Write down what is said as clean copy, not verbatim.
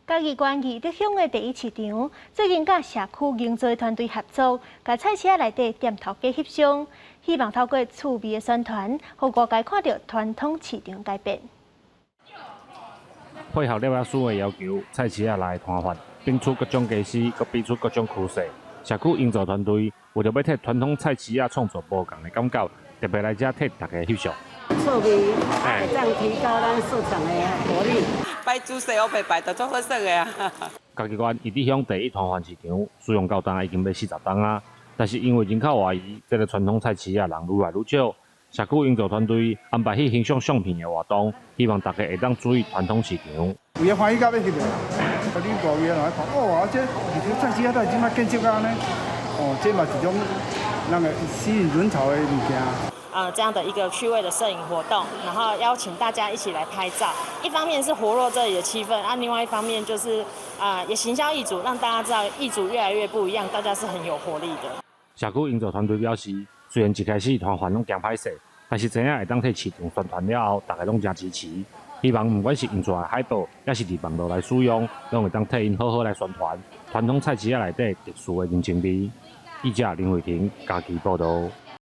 嘉義縣義德鄉的第一市場，最近佮社區營造團隊合作，共菜市仔內底店頭家翕相，希望透過趣味的宣傳，予外界看著傳統市場改變。配合攝影師的要求，菜市仔內攤販擺出各種家私，閣比出各種趨勢。社區營造團隊為著欲替傳統菜市仔創造無仝的感覺，特別來遮替大家翕相。趣味，會當提高咱市場的活力。擺姿勢烏白擺都足好耍的啊！嘉義縣義德鄉第一攤販市場，使用到今已經欲40冬啊，但是因為人口外移，這个傳統菜市仔人愈來愈少。社區營造團隊安排去欣賞相片的活動，希望大家會當注意傳統市場。有的歡喜到欲翕的，你外面人來看，哦，這這菜市仔都這擺建設按呢，哦，這嘛是一種那个吸引人潮的物件。這樣的一個趣味的攝影活動，然後邀請大家一起來拍照。一方面是活絡這裡的氣氛，啊，另外一方面就是啊，也行銷義竹，讓大家知道義竹越來越不一樣，大家是很有活力的。社區營造團隊表示，雖然一開始攤販攏驚歹勢，但是知影會當替市場宣傳了後，大家攏誠支持。希望毋管是印出來海報，抑是佇網路來使用，攏會當替𪜶好好來宣傳傳統菜市仔內底特殊的人情味。記者林慧婷嘉義報導。